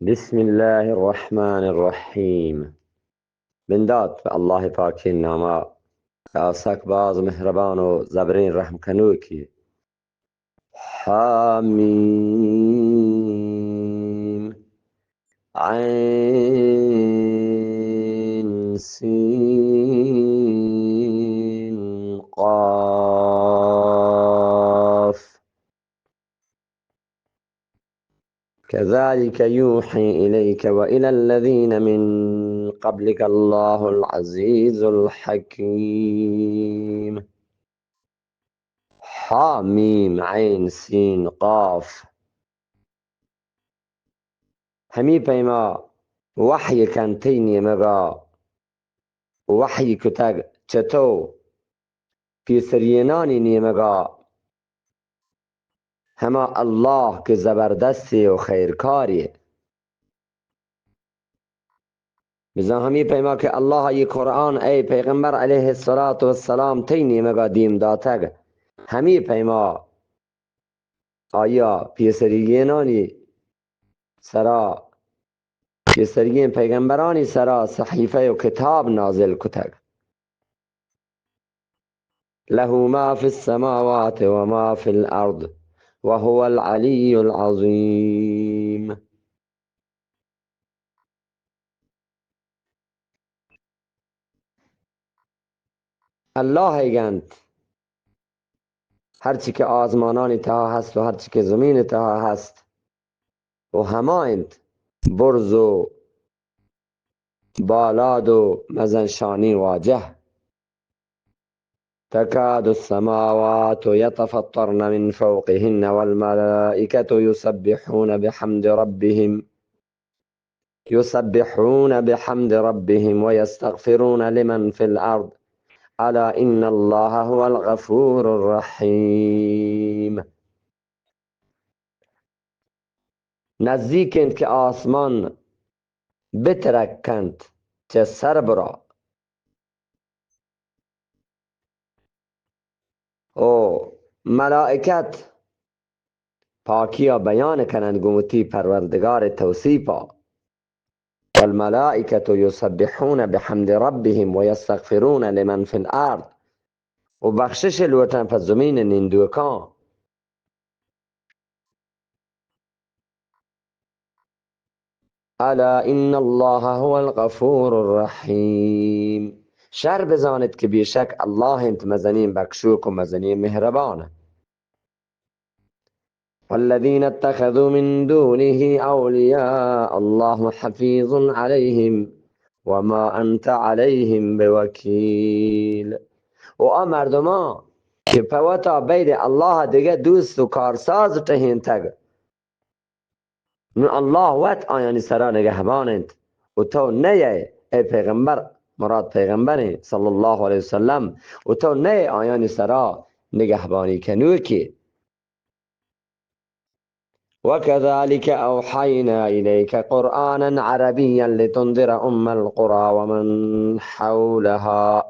بسم الله الرحمن الرحيم. بندات پہ اللہ پاکیں ناما کہ آ سک باز مہربان و زبریں رحم کنوکی۔ حامیم، عین سین قاف۔ كذلك يوحي إليك وإلى الذين من قبلك الله العزيز الحكيم. حامیم عین سین قاف۔ ہمی پیما وحی کنت تئی نیمگا، وحی کتگ چہ تو پیسریینانی نیمگا، ہما اللہ کہ زبردستے و خیرکارے۔ بزاں ہمی پیما کہ اللہ ءَ اے قرآن، اے پیغمبر علیہ الصلوۃ والسلام، تئی نیمگا دیم داتگ، ہمی پیما آئی ءَ پیسریگینانی سرا، پیسریگیں پیغمبرانی سرا صحیفہ و کتاب نازل کتگ۔ له ما في السماوات وما في الأرض وهو العلي العظيم. اللہ ئیگ انت، ہرچی کہ آزمانانی تہا ہست و ہرچی کہ زمین تہا ہست، و ہما انت برز و بالاد و مزن شانی واجہ۔ تكاد السماوات يتفطرن من فوقهن والملائكة يسبحون بحمد ربهم، يسبحون بحمد ربهم ويستغفرون لمن في الأرض، ألا إن الله هو الغفور الرحيم. نزیک انت کہ آسمان بترکنت چہ سر برا، او ملائکت پاکیا بیان کنند گوں وتی پروردگار توصیفا. والملائکة یسبحون بحمد ربهم و یستغفرون لمن فی الارض، و بخشش لوٹن پہ زمین نندوکاں. الا ان اللہ هو الغفور الرحیم. شر بزانت کہ بیشک اللہ انت مزنیں بخشوک و مزنیں مہربان. والذین اتخذوا من دونه اولیاء الله حفیظ علیهم وما انت علیهم بوکیل. و آ مردمان کہ پہ وتا بید اللہ دگہ دوست و کارساز ٹہینتگ، نوں اللہ وت آیانی سرا نگہبان انت و تو نئے، اے پیغمبر، مراد پیغمبریں صلی اللہ علیہ وسلم، و تو نئے آیانی سرا نگہبانی کنوکے. وكذلك أوحينا إليك قرآنا عربيا لتنذر أم القرى ومن حولها.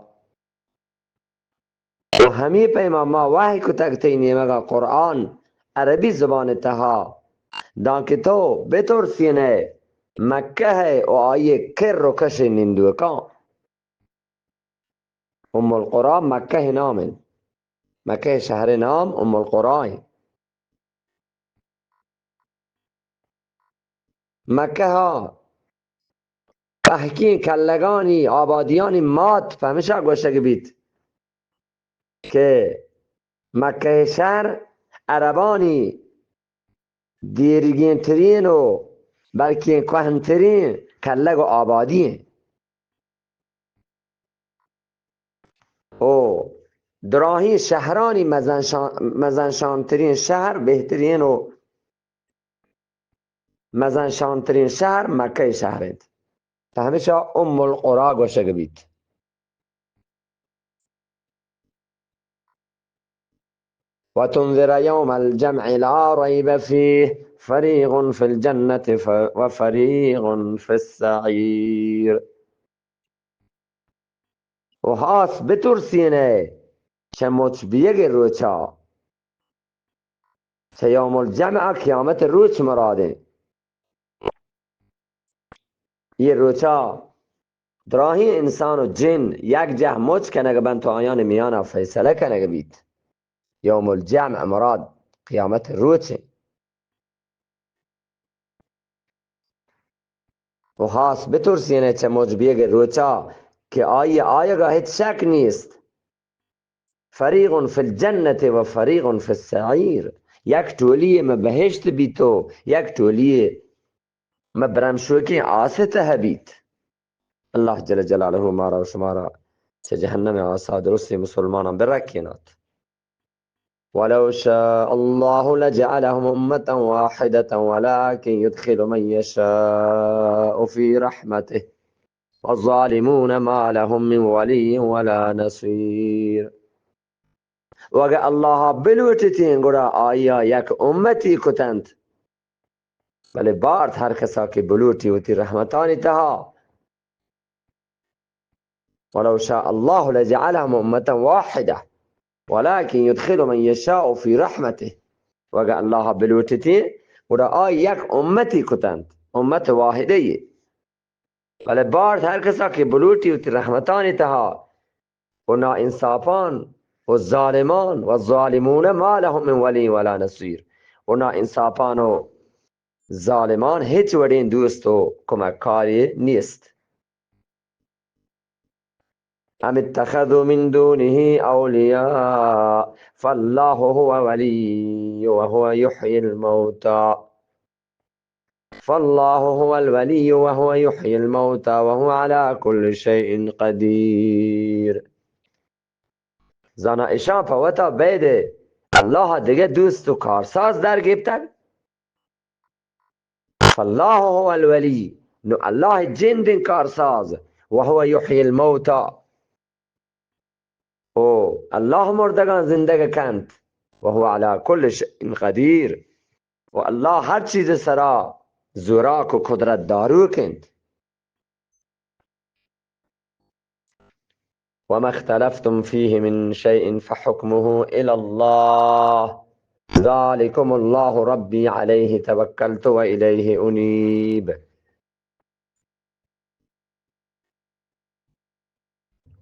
و ہمے پیما ما وحی کتگ تئی نیمگا قرآن عربی زبان تہا، دانکہ تو بترسینئے مکہ ء و آئی ء کر و کش ء نندوکاں. ام القری مکہ ء نام انت. مکہ ء شہر ء نام ام القری انت. مکہ ء پہکیں کلگانی آبادیانی مات پمشا گوشگ بیت کہ مکہ شہر عربانی دیرگیں ترین و بلکیں کوہن ترین کلگ و آبادی انت. و دراہیں شہرانی مزن شان، مزن شانترین شہر، بہترین و مزن شانترین شہر مکہ شہر انت. پہ ہمیشا ام القری گوشگ بیت. وتنذر يوم الجمع لا ريب فيه فريق في الجنة ف-، وفريق في السعير. و ہاس بترسینئے چہ مچ بیگ روچا، چہ یوم الجمع، قیامت روچ مرادیں. یہ روچا دراہیں انسان و جن یک جہ مچ کنگ بنت و آیان میانا فیصلہ کنگ بیت۔ یوم الجمع مراد قیامت روچ انت۔ و خاص بترسینے چہ مچ بیگ روچا کہ آئی آیگا ہچ شک نیست۔ فریق فی الجنة و فریق فی السعیر۔ یک ٹولی مہ بہشت بیت و یک ٹولی مہ برمشوکیں آس تہ بیت۔ اللہ جل جلالہ مارا و شمارا چہ جہنم آسا درستیں مسلماناں برکینات۔ ولو شاء الله لجعلهم أمة واحدة ولكن يدخل من يشاء في رحمته والظالمون ما لهم من ولي ولا نصير۔ و اگہ اللہ بلوٹتیں گڑا آیا یک امتی کتنت، بلے بارت ہر کسا کہ بلوٹی وتی رحمتانی تہا۔ ولو شاء الله لجعلهم أمة واحدة ولكن يدخل من يشاء في رحمته۔ و اگہ اللہ بلوٹتیں گڑا آ یک امتی کتنت، امت واحدہ یے۔ بلے بارت ہر کسا کہ بلوٹی وتی رحمتانی تہا و ناانصافان و ظالمان، والظالمون ما لهم من ولي ولا نصير، و ناانصافان و ظالمان ہچ وڑیں دوست و کمککارے نیست۔ أم اتخذوا من دونه أولياء فالله هو ولي وهو يحيي الموتى فالله هو الولي وهو يحيي الموتى وهو على كل شيء قدير۔ زانا اشاں پہ وتا بید اللہ دگہ دوست و کارساز در گپتگ؟ فالله هو الولي، نو اللہ جندیں کارساز، وهو يحيي الموتى، او اللہ مردگاں زندگ کنت، وهو على كل شيء قدير، و اللہ ہر چیز سرا زوراک و قدرت داروک انت۔ وما اختلفتم فيه من شيء فحكمه إلى الله ذلكم الله ربي عليه توكلت وإليه أنيب۔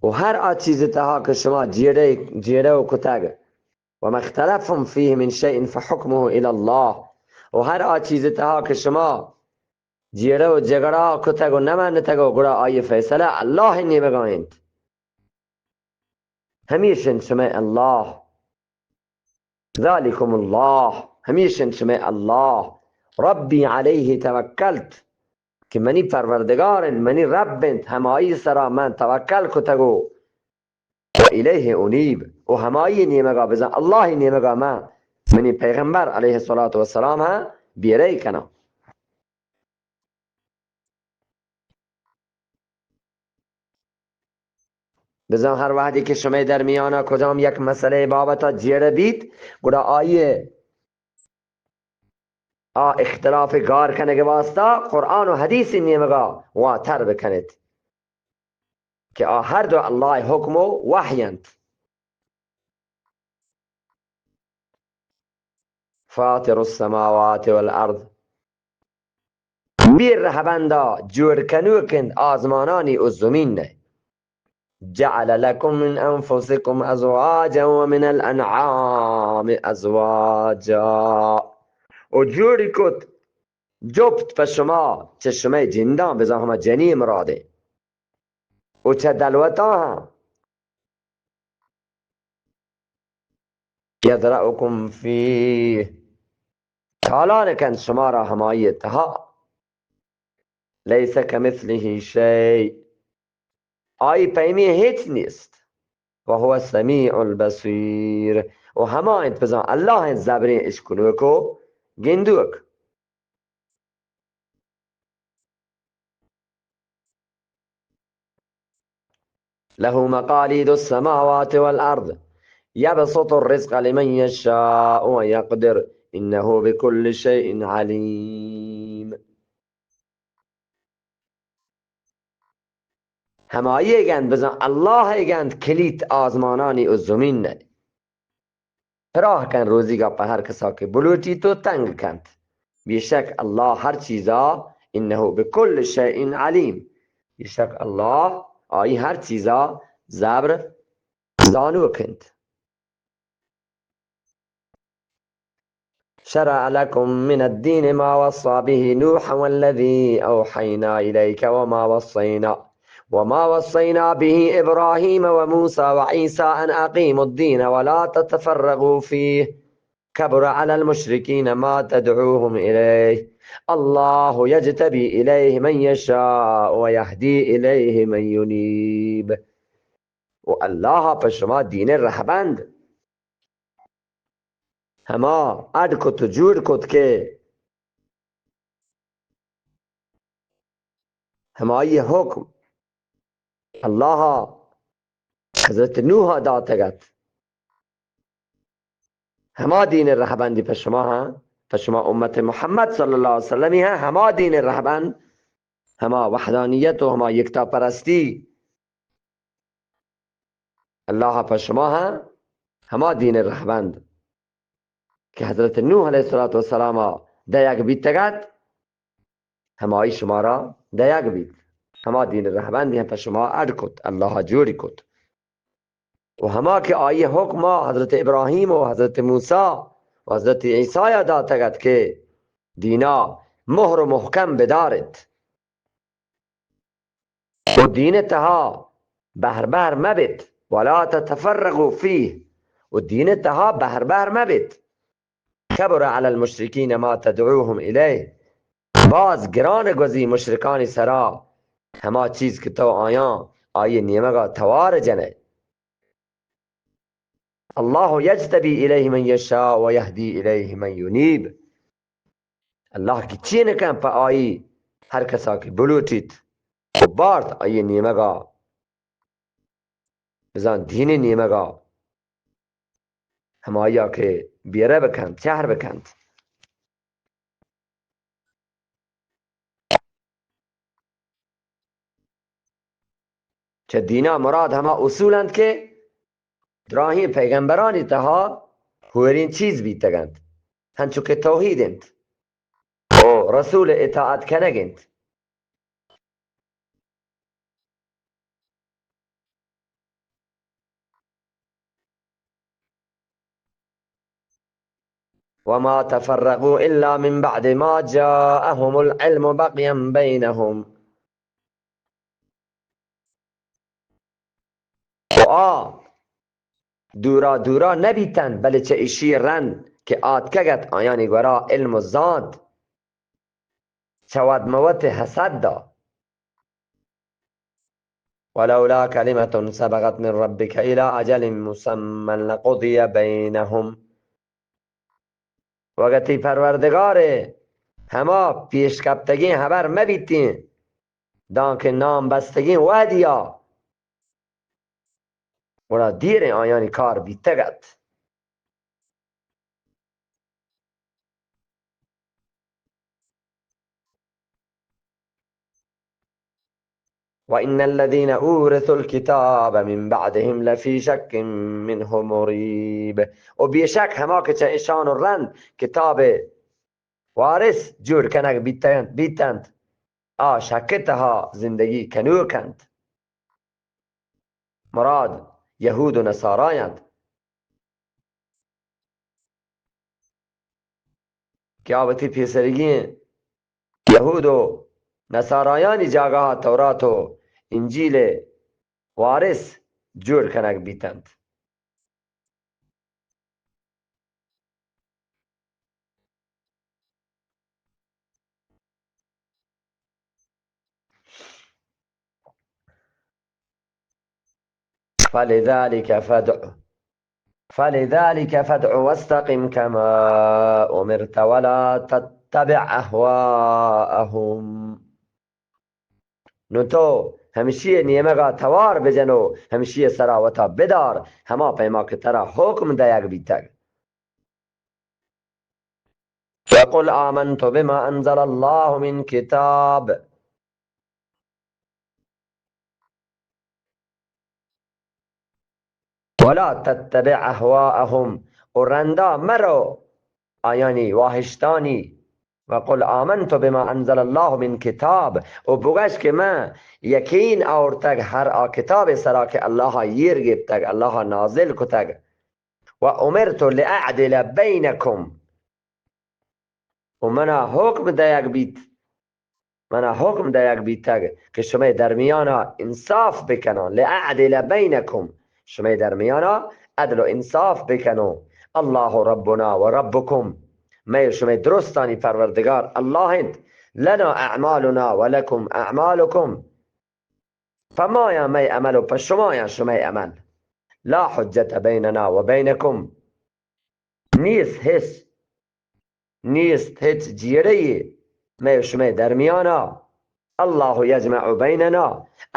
و ہر آ چیز تہا کہ شما جیڑہ، جیڑہ و کتگ، وما اختلفتم فيه من شيء فحكمه إلى الله، و ہر آ چیز تہا کہ شما جیڑہ و جگڑا کتگ و نہ منتگ و گڑا آئی فیصلہ اللہ نیمگا انت۔ ہمیش انت شمئے اللہ، ذلكم الله، ہمیش انت شمئے اللہ، ربي عليه توكلت، کہ منی پروردگار انت، منی رب انت، ہمائی سرا من توکل کتگ و وإليه أنيب، و ہمائی نیمگا بزاں اللہ نیمگا من منی پیغمبر علیہ الصلوۃ والسلام ہاں بیرے کناں۔ بزاں ہر وہدی کہ شمئے درمیانا کجام یک مسئلہ بابتا جیڑہ بیت، گڑا آئیے آ اختلاف گار کنگ واسطہ قرآن و حدیث نیمگا واتر بکنیت کہ آ ہر دو اللہ حکم و وحی انت۔ فاطر السماوات والأرض، بیر رہبندا جوڑ کنوک انت آزمانانی و زمین نے۔ جعل لكم من أنفسكم أزواجا ومن الأنعام أزواجا، و جوڑی کت جپت پہ شما چہ شمئے جنداں، بزاں ہما جنی مرادے، و چہ دلوتاں ہاں۔ يذرأكم فيه، تالان کنت شمارا ہمائی تہا۔ ليس كمثله شيء، آئی پیمی ہچ نیست۔ وهو السميع البصير، و ہما انت بزاں اللہ انت زبریں اشکنوک و گندوک۔ له مقاليد السماوات والأرض يبسط الرزق لمن يشاء ويقدر إنه بكل شيء عليم۔ ہمائی گند بزاں اللہ گند کلیت آزمانانی و زمین نے۔ پراہ کن روزیگا پہ ہر کسا کہ بلوٹیت و تنگ کنت۔ بے شک اللہ ہر چیزا إنه بكل شيء عليم. بیشک اللہ آئی ہر چیزا زبر زانوک انت. شرع لكم من الدين ما وصى به نوحا والذي أوحينا إليك وما وصينا، وما وصينا به إبراهيم وموسى وعيسى أن أقيموا الدين ولا تتفرقوا فيه، كبر على المشركين ما تدعوهم إليه، الله يجتبي إليه من يشاء ويهدي إليه من ينيب. و اللہ پہ شما دین رہبند ہما اڈ کت و جوڑ کت کہ ہمائی حکم اللہ حضرت نوح داتگت، ہما دین رہبندی پہ شما ہاں، پہ شما امت محمد صلی اللہ علیہ وسلم ہاں، ہما دین رہبند، ہما وحدانیت و ہما یکتا پرستی، اللہ پہ شما ہاں، ہما دین رہبند کہ حضرت نوح علیہ الصلوۃ والسلام دئیگ بیتگت، ہمائی شمارا دئیگ بیت. ہما دین رہبندی ہم پہ شما اڈ کت، اللہ جوڑی کت. و ہما کہ آئی حکم حضرت ابراہیم و حضرت موسی و حضرت عیسی داتگت کہ دینا مہر و محکم بدارت. و دین تہا بہر بہر مبت، ولا تتفرقوا فیہ، و دین تہا بہر بہر مبت. کبر علی المشرکین ما تدعوهم الیہ، باز گران گوزی مشرکانی سرا ہما چیز کہ تو آیاں آئی نیمگا توار جنے. اللہ یجتبی الیہ من یشاء و یہدی الیہ من ینیب. اللہ گچین کن پہ آئی ہر کسا کہ بلوٹیت و بارت آئی نیمگا، بزان دین نیمگا، ہمایا کہ بیرہ بکنت، چہر بکنت. چہ دینا مراد ہما اصول انت کہ دراہیں پیغمبرانی تہا ہوریں چیز بیتگ انت، ہنچو کہ توحید انت و رسول اطاعت کنگ انت. وما تفرقوا إلا من بعد ما جاءهم العلم بغيا بينهم. و آ دورا دورا نبیتند، بلے چہ ایشی رند کہ آتکگت آیانی گورا علم و زانت، چہ وت مہ وت حسد دا. ولولا كلمة سبقت من ربك إلى أجل مسمى لقضي بينهم. وگتی پروردگار ہما پیش کپتگیں حبر مہ بیتیں، دانکہ نام بستگیں وہدیا گڑا دیریں آیانی کار بیتگ ات. وإن الذين أورثوا الكتاب من بعدهم لفي شك منه مريب. و بیشک ہما کہ چہ اشان و رند کتاب وارث جوڑ کنگ بیتنت، بیتنت، آ شک تہا زندگی کنوک انت. مراد یہود و نصارا انت کہ آ وتی پیسریگیں یہود و نصارایانی جاگہا تورات و انجیل وارث جوڑ کنگ بیتنت. فلذلك فادع، فلذلك فادع واستقم كما أمرت ولا تتبع أهواءهم. نوں تو ہمشی نیمگا توار بجن و ہمشی سرا وتا بدار، ہما پیما کہ ترا حکم دئیگ بیتگ. وقل آمنت بما أنزل الله من كتاب ولا تتبع أهواءهم، و رندا مرو آیانی واہشتانی وقل آمنت بما انزل الله من کتاب، و بگش کہ من یقین آورتگ ہر آ کتاب سرا کہ اللہ ایر گپتگ، اللہ نازل کتگ. و امرت لاعدل بینکم، و منا حکم دئیگ بیت، منا حکم دئیگ بیتگ کہ شمئے درمیانا انصاف بکناں، لاعدل بینکم، شمئے درمیانا عدل و انصاف بکناں. اللہ ربنا و ربکم، مئے و شمئے درستانی پروردگار اللہ انت. لنا اعمالنا و لکم اعمالکم، پہ مایاں مئے عمل و پہ شمایاں شمئے عمل. لا حجت بیننا و بینکم، نیست ہچ، نیست ہچ جیڑہ یے مئے و شمئے درمیانا. اللہ یجمع بیننا،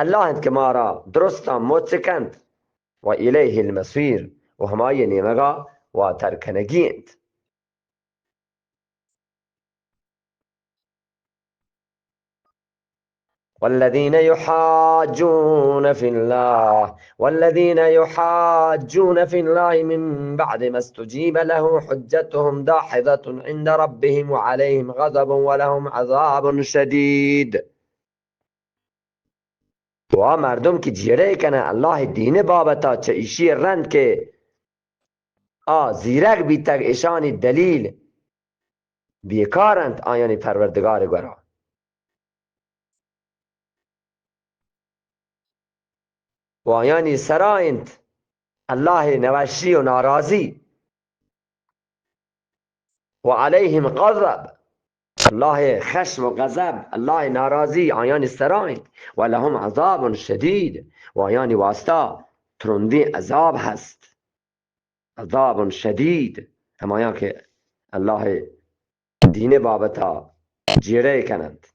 اللہ انت کہ مارا درستاں مچ کنت. و الیہ المصیر، و ہمائی نیمگا واتر کنگی انت. والذين يحاجون في الله، والذين يحاجون في الله من بعد ما استجيب له حجتهم داحضة عند ربهم وعليهم غضب ولهم عذاب شديد. و آ مردم کہ جیڑہ کنن اللہ دین بابتا چہ ایشی رند کہ آ زیرگ بیتگ، اشانی دلیل بیکار انت آیانی پروردگار گورا. و آیانی سرا انت اللہ نوشی و ناراضی. و علیہم غضب، اللہ خشم و غضب، اللہ ناراضی آیانی سرا انت. و لهم عذاب شدید، و آیانی واسطہ ترندیں عذاب ہست. عذاب شدید، ہمایاں کہ اللہ دین بابتا جیڑہ کننت.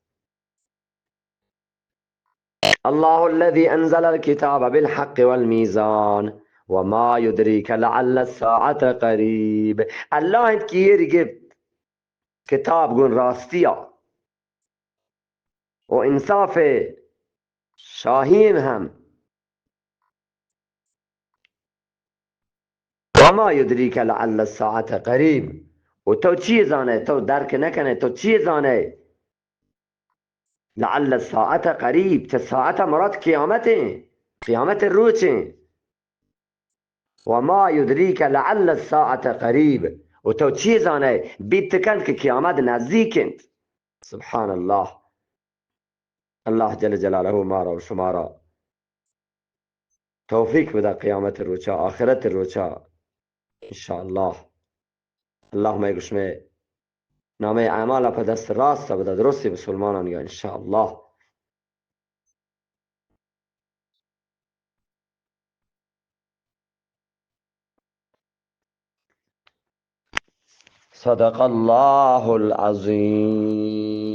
اللہ الذي انزل الكتاب بالحق والميزان وما يدريك لعل الساعة قريب. اللہ انت کہ ایر گپت کتاب گون راستیا و انصاف شاہین ہم. وما يدريك لعل الساعة قريب. و تو چی زانے، تو درک نکنے، تو چی زانے؟ لعل الساعة قريب، چہ ساعت مراد قیامت ہیں، قیامت روچ ہیں. وما يدريك لعل الساعة قريب. و تو چی زانے، بیت کنت کہ قیامت نزدیک انت. سبحان اللہ. اللہ جل جلالہ مارا و شمارا توفیق بدا قیامت روچا، آخرت روچا، انشاءاللہ. اللہ مئے گشمے نامہ اعمال پہ دست راست بدا درست مسلمانان یا انشاءاللہ. صدق اللہ العظیم.